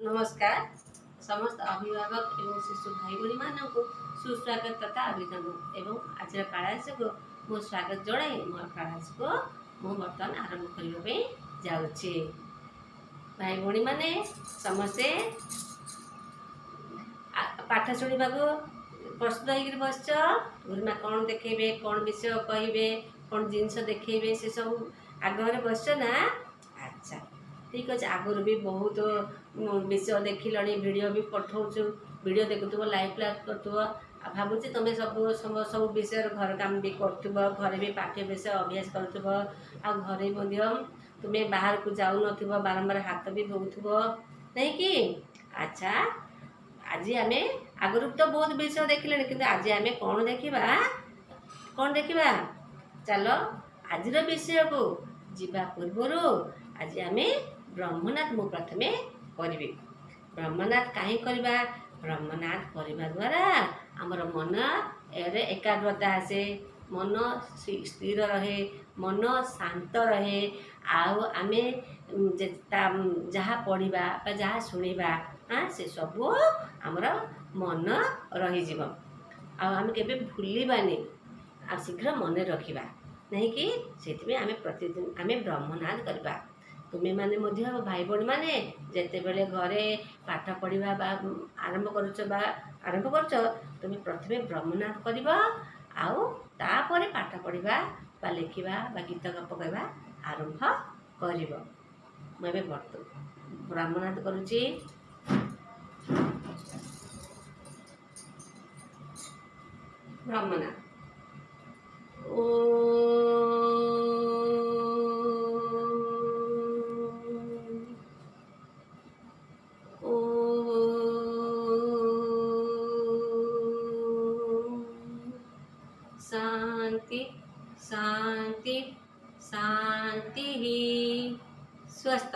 ନମସ୍କାର। ସମସ୍ତ ଅଭିଭାବକ ଏବଂ ଶିଶୁ ଭାଇ ଭଉଣୀମାନଙ୍କୁ ସୁସ୍ୱାଗତ ତଥା ଅଭିନନ୍ଦନ ଏବଂ ଆଜିର କ୍ଲାସକୁ ମୁଁ ସ୍ୱାଗତ ଜଣାଇ ମୋର କ୍ଲାସକୁ ମୁଁ ବର୍ତ୍ତମାନ ଆରମ୍ଭ କରିବା ପାଇଁ ଯାଉଛି। ଭାଇ ଭଉଣୀମାନେ ସମସ୍ତେ ପାଠ ଶୁଣିବାକୁ ପ୍ରସ୍ତୁତ ହେଇକିରି ବସିଛ? ଗୁରୁମା କ'ଣ ଦେଖେଇବେ, କ'ଣ ବିଷୟ କହିବେ, କ'ଣ ଜିନିଷ ଦେଖେଇବେ, ସେସବୁ ଆଗ୍ରହରେ ବସିଛ ନା? ଆଚ୍ଛା, ଠିକ୍ ଅଛି। ଆଗରୁ ବି ବହୁତ ବିଷୟ ଦେଖିଲଣି, ଭିଡ଼ିଓ ବି ପଠାଉଛୁ, ଭିଡ଼ିଓ ଦେଖୁଥିବ, ଲାଇଭ୍ କ୍ଲାସ୍ କରୁଥିବ। ଆଉ ଭାବୁଛି ତୁମେ ସବୁ ସବୁ ବିଷୟରେ ଘର କାମ ବି କରୁଥିବ, ଘରେ ବି ପାଠ୍ୟ ବିଷୟ ଅଭ୍ୟାସ କରୁଥିବ, ଆଉ ଘରେ ମଧ୍ୟ ତୁମେ ବାହାରକୁ ଯାଉନଥିବ, ବାରମ୍ବାର ହାତ ବି ଧୋଉଥିବ, ନାଇଁ କି? ଆଚ୍ଛା, ଆଜି ଆମେ ଆଗରୁ ତ ବହୁତ ବିଷୟ ଦେଖିଲେଣି, କିନ୍ତୁ ଆଜି ଆମେ କ'ଣ ଦେଖିବା? କ'ଣ ଦେଖିବା? ଚାଲ, ଆଜିର ବିଷୟକୁ ଯିବା ପୂର୍ବରୁ ଆଜି ଆମେ ବ୍ରହ୍ମନାଦ ମୁଁ ପ୍ରଥମେ କରିବି। ବ୍ରହ୍ମନାଦ କାହିଁ କରିବା? ବ୍ରହ୍ମନାଦ କରିବା ଦ୍ୱାରା ଆମର ମନରେ ଏକାଗ୍ରତା ଆସେ, ମନ ସ୍ଥିର ରହେ, ମନ ଶାନ୍ତ ରହେ, ଆଉ ଆମେ ଯାହା ପଢ଼ିବା ବା ଯାହା ଶୁଣିବା ସେ ସବୁ ଆମର ମନ ରହିଯିବ, ଆଉ ଆମେ କେବେ ଭୁଲିବାନି, ଆଉ ଶୀଘ୍ର ମନେ ରଖିବା, ନାହିଁକି? ସେଥିପାଇଁ ଆମେ ପ୍ରତିଦିନ ଆମେ ବ୍ରହ୍ମନାଦ କରିବା। ତୁମେମାନେ ମଧ୍ୟ ଭାଇ ଭଉଣୀମାନେ ଯେତେବେଳେ ଘରେ ପାଠ ପଢ଼ିବା ବା ଆରମ୍ଭ କରୁଛ ବା ଆରମ୍ଭ କରୁଛ, ତୁମେ ପ୍ରଥମେ ବ୍ରହ୍ମନାଦ କରିବ, ଆଉ ତାପରେ ପାଠ ପଢ଼ିବା ବା ଲେଖିବା ବା ଗୀତ ଗପ କହିବା ଆରମ୍ଭ କରିବ। ମୁଁ ଏବେ ବର୍ତ୍ତମାନ ବ୍ରହ୍ମନାଦ କରୁଛି। ବ୍ରହ୍ମନାଦ। ଓ ଓ ଶାନ୍ତି ଶାନ୍ତି ଶାନ୍ତି। ସ୍ୱସ୍ତ।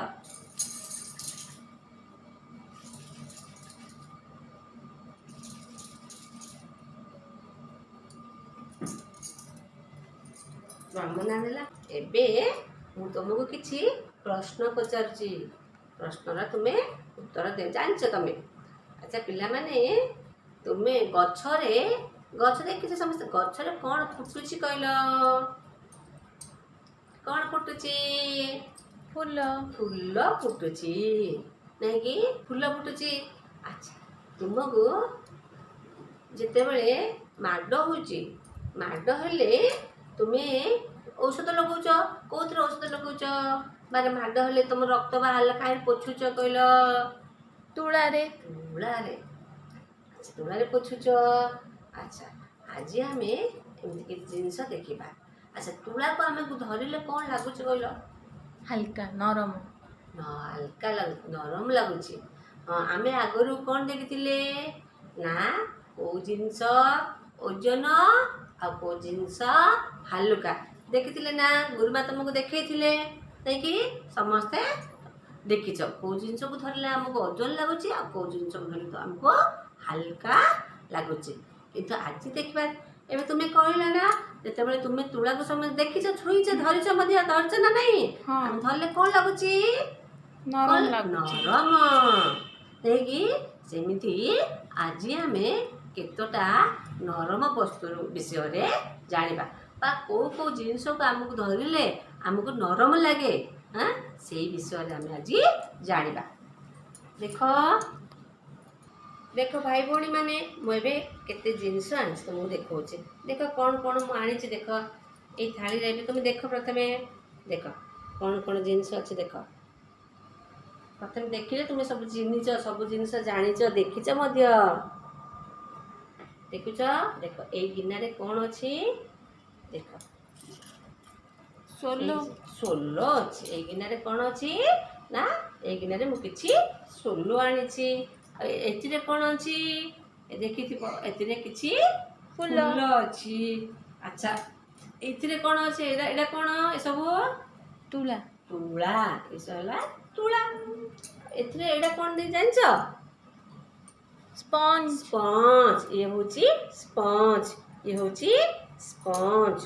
ବ୍ରହ୍ମନାଦ ହେଲା। ଏବେ ମୁଁ ତୁମକୁ କିଛି ପ୍ରଶ୍ନ ପଚାରୁଛି, ପ୍ରଶ୍ନର ତୁମେ ଉତ୍ତର ଦେ। ଜାଣିଛ ତମେ? ଆଚ୍ଛା ପିଲାମାନେ, ତୁମେ ଗଛରେ, ଗଛ ଦେଖିଛ ସମସ୍ତେ? ଗଛରେ କ'ଣ ଫୁଟୁଛି କହିଲ? କ'ଣ ଫୁଟୁଛି? ଫୁଲ। ଫୁଲ ଫୁଟୁଛି, ନାଇଁ କି? ଫୁଲ ଫୁଟୁଛି। ଆଚ୍ଛା, ତୁମକୁ ଯେତେବେଳେ ମାଡ଼ ହେଉଛି, ମାଡ଼ ହେଲେ ତୁମେ ଔଷଧ ଲଗାଉଛ, କେଉଁଥିରେ ଔଷଧ ଲଗାଉଛ? ମାନେ ମାଡ଼ ହେଲେ ତୁମ ରକ୍ତ ବାହାରିଲା, କାହିଁକି ପୋଛୁଛ କହିଲ? ତୁଳାରେ। ତୁଳାରେ। ଆଚ୍ଛା, ତୁଳାରେ ପୋଛୁଛ। ଆଚ୍ଛା, ଆଜି ଆମେ ଏମିତି କିଛି ଜିନିଷ ଦେଖିବା। ଆଚ୍ଛା, ତୁଳାକୁ ଆମକୁ ଧରିଲେ କ'ଣ ଲାଗୁଛି କହିଲ? ହାଲକା, ନରମ। ହାଲକା ଲାଗୁଛି, ନରମ ଲାଗୁଛି। ହଁ, ଆମେ ଆଗରୁ କ'ଣ ଦେଖିଥିଲେ ନା କେଉଁ ଜିନିଷ ଓଜନ ଆଉ କେଉଁ ଜିନିଷ ହାଲୁକା, ଦେଖିଥିଲେ ନା? ଗୁରୁମା ତୁମକୁ ଦେଖେଇଥିଲେ, ନାଇଁକି? ସମସ୍ତେ ଦେଖିଛ, କେଉଁ ଜିନିଷକୁ ଧରିଲେ ଆମକୁ ଓଜନ ଲାଗୁଛି ଆଉ କେଉଁ ଜିନିଷକୁ ଧରିଲେ ତ ଆମକୁ ହାଲକା ଲାଗୁଛି। କିନ୍ତୁ ଆଜି ଦେଖିବା, ଏବେ ତୁମେ କହିଲ ନା, ଯେତେବେଳେ ତୁମେ ତୁଳାକୁ ସମସ୍ତେ ଦେଖିଛ, ଛୁଇଁଛ, ଧରିଛ ମଧ୍ୟ, ଧରିଛ ନା ନାଇଁ? ହଁ। ଆମେ ଧରିଲେ କ'ଣ ଲାଗୁଛି? ନରମ କ'ଣ? ଲାଗୁଛି। ନରମ, ନାଇଁକି? ସେମିତି ଆଜି ଆମେ କେତେଟା ନରମ ବସ୍ତୁ ବିଷୟରେ ଜାଣିବା ବା କେଉଁ କେଉଁ ଜିନିଷକୁ ଆମକୁ ଧରିଲେ ଆମକୁ ନରମ ଲାଗେ, ହଁ, ସେଇ ବିଷୟରେ ଆମେ ଆଜି ଜାଣିବା। ଦେଖ ଦେଖ ଭାଇ ଭଉଣୀମାନେ, ମୁଁ ଏବେ କେତେ ଜିନିଷ ଆଣିଛି, ତୁମକୁ ଦେଖାଉଛି। ଦେଖ କ'ଣ କ'ଣ ମୁଁ ଆଣିଛି। ଦେଖ ଏଇ ଥାଳିରେ, ଏବେ ତୁମେ ଦେଖ, ପ୍ରଥମେ ଦେଖ କ'ଣ କ'ଣ ଜିନିଷ ଅଛି। ଦେଖ, ପ୍ରଥମେ ଦେଖିଲେ ତୁମେ ସବୁ ଚିହ୍ନିଛ, ସବୁ ଜିନିଷ ଜାଣିଛ, ଦେଖିଛ ମଧ୍ୟ। ଦେଖୁଛ? ଦେଖ, ଏଇ ଗିନାରେ କ'ଣ ଅଛି ଦେଖ। ସୋଲ। ସୋଲ ଅଛି। ଏଇ ଗିନାରେ କ'ଣ ଅଛି ନା, ଏଇ ଗିନାରେ ମୁଁ କିଛି ସୋଲ ଆଣିଛି। ଆଉ ଏଥିରେ କ'ଣ ଅଛି? ଏ ଦେଖିଥିବ, ଏଥିରେ କିଛି ଫୁଲ। ଫୁଲ ଅଛି। ଆଚ୍ଛା, ଏଥିରେ କ'ଣ ଅଛି? ଏଇଟା କ'ଣ ଏସବୁ? ତୁଳା। ତୁଳା। ଏସବୁ ହେଲା ତୁଳା। ଏଥିରେ ଏଇଟା କ'ଣ ଦେଇ ଜାଣିଛ? ସ୍ପଞ୍ଜ। ସ୍ପଞ୍ଜ। ଇଏ ହେଉଛି ସ୍ପଞ୍ଜ, ଇଏ ହେଉଛି ସ୍ପଞ୍ଜ,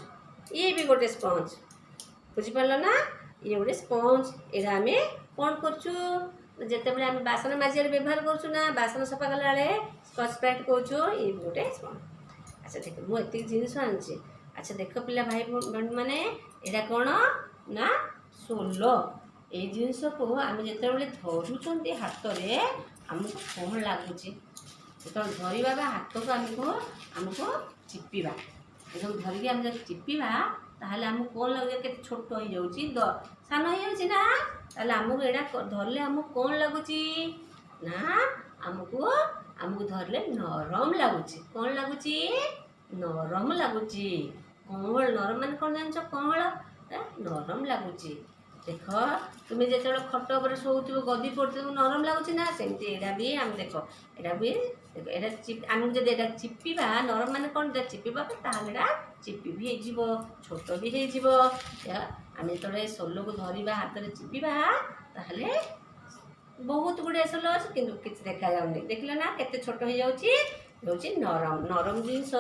ଇଏ ବି ଗୋଟେ ସ୍ପଞ୍ଜ। ବୁଝିପାରିଲ ନା? ଇଏ ଗୋଟେ ସ୍ପଞ୍ଜ। ଏଇଟା ଆମେ କ'ଣ କରୁଛୁ ଯେତେବେଳେ ଆମେ ବାସନ ମାଜିବାରେ ବ୍ୟବହାର କରୁଛୁ ନା, ବାସନ ସଫା କଲାବେଳେ ସ୍କଚ୍ ବ୍ରାଇଟ୍ କହୁଛୁ, ଇଏ ବି ଗୋଟେ ସ୍ପଞ୍ଜ। ଆଚ୍ଛା ଦେଖ, ମୁଁ ଏତିକି ଜିନିଷ ଆଣିଛି। ଆଚ୍ଛା ଦେଖ ପିଲା, ଭାଇ ଭଉଣୀମାନେ, ଏଇଟା କ'ଣ ନା ସୋଲ। ଏଇ ଜିନିଷକୁ ଆମେ ଯେତେବେଳେ ଧରୁଛନ୍ତି ହାତରେ, ଆମକୁ କ'ଣ ଲାଗୁଛି? ଯେତେବେଳେ ଧରିବା ବା ହାତକୁ ଆମକୁ ଚିପିବା, ଯେତେବେଳେ ଧରିକି ଆମେ ଯଦି ଚିପିବା, ତାହେଲେ ଆମକୁ କ'ଣ ଲାଗୁଛି? କେତେ ଛୋଟ ହେଇଯାଉଛି, ସାନ ହେଇଯାଉଛି ନା? ତାହେଲେ ଆମକୁ ଏଇଟା ଧରିଲେ ଆମକୁ କ'ଣ ଲାଗୁଛି ନା, ଆମକୁ ଧରିଲେ ନରମ ଲାଗୁଛି। କ'ଣ ଲାଗୁଛି? ନରମ ଲାଗୁଛି। କଅଁଳ, ନରମ ମାନେ କ'ଣ ଜାଣିଛ? କଅଁଳ, ନରମ ଲାଗୁଛି। ଦେଖ, ତୁମେ ଯେତେବେଳେ ଖଟ ଉପରେ ଶୋଉଥିବ, ଗଦି ପଡ଼ୁଥିବ, ନରମ ଲାଗୁଛି ନା? ସେମିତି ଏଇଟା ବି ଆମେ ଦେଖ, ଏଇଟା ବି ଦେଖ, ଏଇଟା ଆମକୁ ଯଦି ଏଇଟା ଚିପିବା, ନରମ ମାନେ କ'ଣ? ଯଦି ଚିପିବା ତାହେଲେ ଏଇଟା ଚିପି ବି ହେଇଯିବ, ଛୋଟ ବି ହେଇଯିବ। ଆମେ ଯେତେବେଳେ ସୋଲକୁ ଧରିବା, ହାତରେ ଚିପିବା, ତାହେଲେ ବହୁତ ଗୁଡ଼ିଏ ସୋଲ ଅଛି କିନ୍ତୁ କିଛି ଦେଖାଯାଉନି। ଦେଖିଲେ ନା କେତେ ଛୋଟ ହେଇଯାଉଛି? ହେଉଛି ନରମ। ନରମ ଜିନିଷ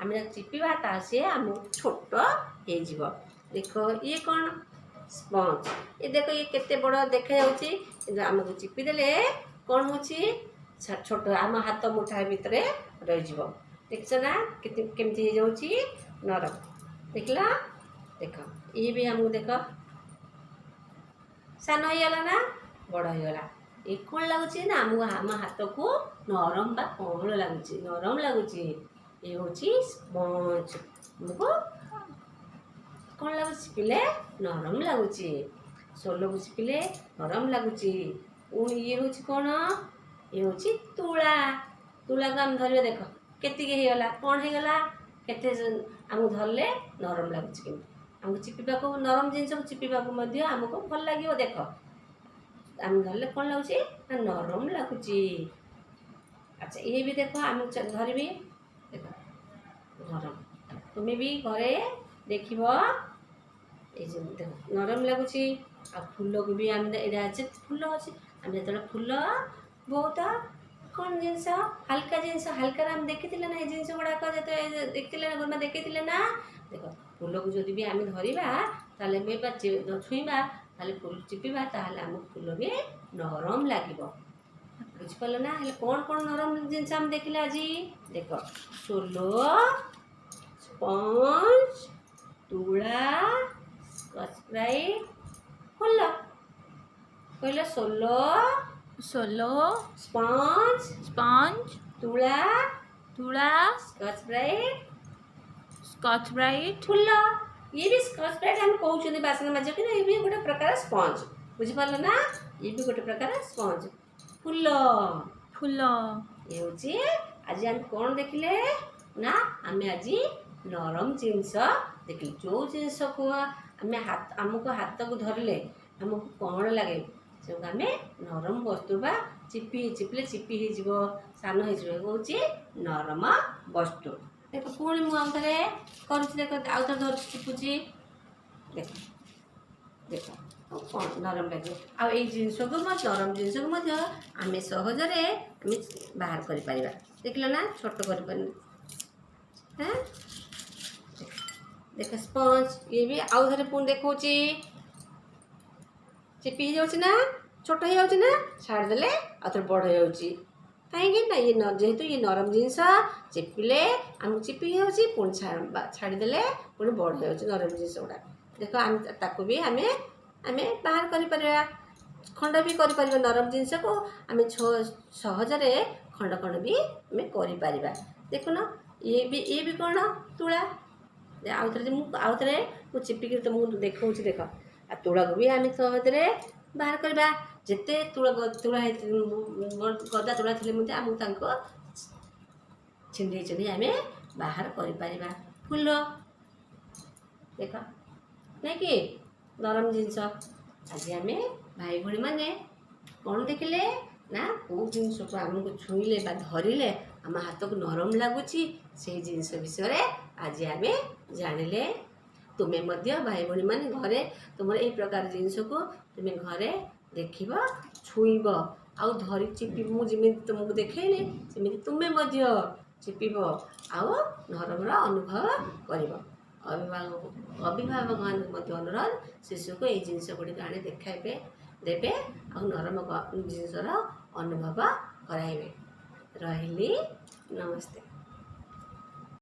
ଆମେ ଯଦି ଚିପିବା, ତା ସିଏ ଆମକୁ ଛୋଟ ହେଇଯିବ। ଦେଖ, ଇଏ କ'ଣ? ସ୍ପଞ୍ଜ। ଏ ଦେଖ, ଇଏ କେତେ ବଡ଼ ଦେଖାଯାଉଛି, କିନ୍ତୁ ଆମକୁ ଚିପିଦେଲେ କ'ଣ ହେଉଛି? ଛୋଟ, ଆମ ହାତ ମୁଠା ଭିତରେ ରହିଯିବ। ଦେଖିଛ ନା କେତେ କେମିତି ହେଇଯାଉଛି ନରମ? ଦେଖିଲ? ଦେଖ, ଇଏ ବି ଆମକୁ ଦେଖ, ସାନ ହେଇଗଲା ନା ବଡ଼ ହେଇଗଲା? ଏ କ'ଣ ଲାଗୁଛି ନା ଆମକୁ, ଆମ ହାତକୁ ନରମ ବା କଅଁଳ ଲାଗୁଛି, ନରମ ଲାଗୁଛି। ଏ ହେଉଛି ସ୍ପଞ୍ଜ। ଆମକୁ କ'ଣ ଲାଗୁଛି? ଚିପିଲେ ନରମ ଲାଗୁଛି। ସୋଲକୁ ଚିପିଲେ ନରମ ଲାଗୁଛି। ପୁଣି ଇଏ ହେଉଛି କ'ଣ? ଇଏ ହେଉଛି ତୁଳା। ତୁଳାକୁ ଆମେ ଧରିବା, ଦେଖ କେତିକି ହେଇଗଲା, କ'ଣ ହେଇଗଲା, କେତେ ଆମକୁ ଧରିଲେ ନରମ ଲାଗୁଛି। କିନ୍ତୁ ଆମକୁ ଚିପିବାକୁ, ନରମ ଜିନିଷକୁ ଚିପିବାକୁ ମଧ୍ୟ ଆମକୁ ଭଲ ଲାଗିବ। ଦେଖ, ଆମେ ଧରିଲେ କ'ଣ ଲାଗୁଛି ନା ନରମ ଲାଗୁଛି। ଆଚ୍ଛା, ଇଏ ବି ଦେଖ, ଆମେ ଧରିବି, ଦେଖ ନରମ। ତୁମେ ବି ଘରେ ଦେଖିବ। ଏଇ ଯେଉଁ ଦେଖ, ନରମ ଲାଗୁଛି। ଆଉ ଫୁଲକୁ ବି ଆମେ, ଏଇଟା ଅଛି, ଫୁଲ ଅଛି। ଆମେ ଯେତେବେଳେ ଫୁଲ ବହୁତ କ'ଣ ଜିନିଷ, ହାଲକା ଜିନିଷ, ହାଲକାରେ ଆମେ ଦେଖିଥିଲେ ନା, ଏ ଜିନିଷ ଗୁଡ଼ାକ ଯେତେବେଳେ ଦେଖିଥିଲେ ନା, ଗୁରୁମା ଦେଖିଥିଲେ ନା? ଦେଖ, ଫୁଲକୁ ଯଦି ବି ଆମେ ଧରିବା, ତାହେଲେ ବି ବା ଛୁଇଁବା, ତାହେଲେ ଫୁଲ ଚିପିବା, ତାହେଲେ ଆମକୁ ଫୁଲ ବି ନରମ ଲାଗିବ। ବୁଝିପାରିଲ ନା? ହେଲେ କ'ଣ କ'ଣ ନରମ ଜିନିଷ ଆମେ ଦେଖିଲେ ଆଜି? ଦେଖ, ସୋଲ, ସ୍ପଞ୍ଜ, ତୁଳା, ସ୍କଚ୍ ବ୍ରାଇଟ୍, ଫୁଲ। କହିଲ, ସୋଲ, ସୋଲ, ସ୍ପଞ୍ଜ, ସ୍ପଞ୍ଜ, ତୁଳା, ତୁଳା, ସ୍କଚ୍ ବ୍ରାଇଟ୍, ସ୍କଚ୍ ବ୍ରାଇଟ୍, ଫୁଲ। ଇଏ ବି ସ୍କଚ୍ ବ୍ରାଇଟ୍ ଆମେ କହୁଛନ୍ତି ବାସନ ମାଜିବ, କିନ୍ତୁ ଇଏ ବି ଗୋଟେ ପ୍ରକାର ସ୍ପଞ୍ଜ। ବୁଝିପାରିଲ ନା? ଇଏ ବି ଗୋଟେ ପ୍ରକାର ସ୍ପଞ୍ଜ। ଫୁଲ। ଫୁଲ। ଇଏ ହେଉଛି, ଆଜି ଆମେ କ'ଣ ଦେଖିଲେ ନା, ଆମେ ଆଜି ନରମ ଜିନିଷ ଦେଖିଲେ। ଯେଉଁ ଜିନିଷକୁ ଆମେ ହାତ, ଆମକୁ ହାତକୁ ଧରିଲେ ଆମକୁ କ'ଣ ଲାଗେ, ସେକୁ ଆମେ ନରମ ବସ୍ତୁ ବା ଚିପିଲେ ଚିପି ହେଇଯିବ, ସାନ ହେଇଯିବ, ହେଉଛି ନରମ ବସ୍ତୁ। ଦେଖ, ପୁଣି ମୁଁ ଆଉ ଥରେ କରୁଛି। ଦେଖ, ଆଉ ଥରେ ଧରୁଛି, ଚିପୁଛି। ଦେଖ ଦେଖ, ଆଉ କ'ଣ ନରମ ଲାଗିବ। ଆଉ ଏଇ ଜିନିଷକୁ ମଧ୍ୟ, ନରମ ଜିନିଷକୁ ମଧ୍ୟ ଆମେ ସହଜରେ ଆମେ ବାହାର କରିପାରିବା। ଦେଖିଲ ନା, ଛୋଟ କରିପାରିବା। ହଁ, ଦେଖ, ସ୍ପଞ୍ଜ ଇଏ ବି ଆଉ ଥରେ ପୁଣି ଦେଖାଉଛି। ଚିପି ହେଇଯାଉଛି ନା, ଛୋଟ ହେଇଯାଉଛି ନା? ଛାଡ଼ିଦେଲେ ଆଉ ଥରେ ବଡ଼ ହେଇଯାଉଛି। କାହିଁକି ନା ଇଏ ଯେହେତୁ ଇଏ ନରମ ଜିନିଷ, ଚିପିଲେ ଆମକୁ ଚିପି ହେଇଯାଉଛି, ପୁଣି ଛାଡ଼ିଦେଲେ ପୁଣି ବଡ଼ ହେଇଯାଉଛି। ନରମ ଜିନିଷ ଗୁଡ଼ା ଦେଖ, ଆମେ ତାକୁ ବି ଆମେ ବାହାର କରିପାରିବା, ଖଣ୍ଡ ବି କରିପାରିବା। ନରମ ଜିନିଷକୁ ଆମେ ସହଜରେ ଖଣ୍ଡ ଖଣ୍ଡ ବି ଆମେ କରିପାରିବା। ଦେଖୁନ, ଇଏ ବି କ'ଣ? ତୁଳା। ଆଉ ଥରେ ମୁଁ, ଆଉ ଥରେ ମୁଁ ଚିପିକିରି ତୁମକୁ ଦେଖାଉଛି, ଦେଖ। ଆଉ ତୁଳାକୁ ବି ଆମେ ସହଜରେ ବାହାର କରିବା। ଯେତେ ତୁଳା ହେଇ ଗଦା ତୁଳା ଥିଲେ ମଧ୍ୟ ଆମକୁ ତାଙ୍କୁ ଛିଣ୍ଡେଇ ଛିଣ୍ଡେଇ ଆମେ ବାହାର କରିପାରିବା। ଫୁଲ ଦେଖ, ନାଇଁ କି ନରମ ଜିନିଷ? ଆଜି ଆମେ ଭାଇ ଭଉଣୀମାନେ କ'ଣ ଦେଖିଲେ ନା, କେଉଁ ଜିନିଷକୁ ଆମକୁ ଛୁଇଁଲେ ବା ଧରିଲେ ଆମ ହାତକୁ ନରମ ଲାଗୁଛି, ସେଇ ଜିନିଷ ବିଷୟରେ ଆଜି ଆମେ ଜାଣିଲେ। ତୁମେ ମଧ୍ୟ ଭାଇ ଭଉଣୀମାନେ ଘରେ ତୁମର ଏଇ ପ୍ରକାର ଜିନିଷକୁ ତୁମେ ଘରେ ଦେଖିବ, ଛୁଇଁବ ଆଉ ଧରି ଚିପି, ମୁଁ ଯେମିତି ତୁମକୁ ଦେଖେଇଲି ସେମିତି ତୁମେ ମଧ୍ୟ ଚିପିବ ଆଉ ନରମର ଅନୁଭବ କରିବ। ଅଭିଭାବକମାନଙ୍କୁ ମଧ୍ୟ ଅନୁରୋଧ, ଶିଶୁକୁ ଏଇ ଜିନିଷ ଗୁଡ଼ିକ ଆଣି ଦେଖାଇବେ। ଦେବେ ଆଉ ନରମ ଜିନିଷର ଅନୁଭବ କରାଇବେ। ରହିଲି, ନମସ୍ତେ।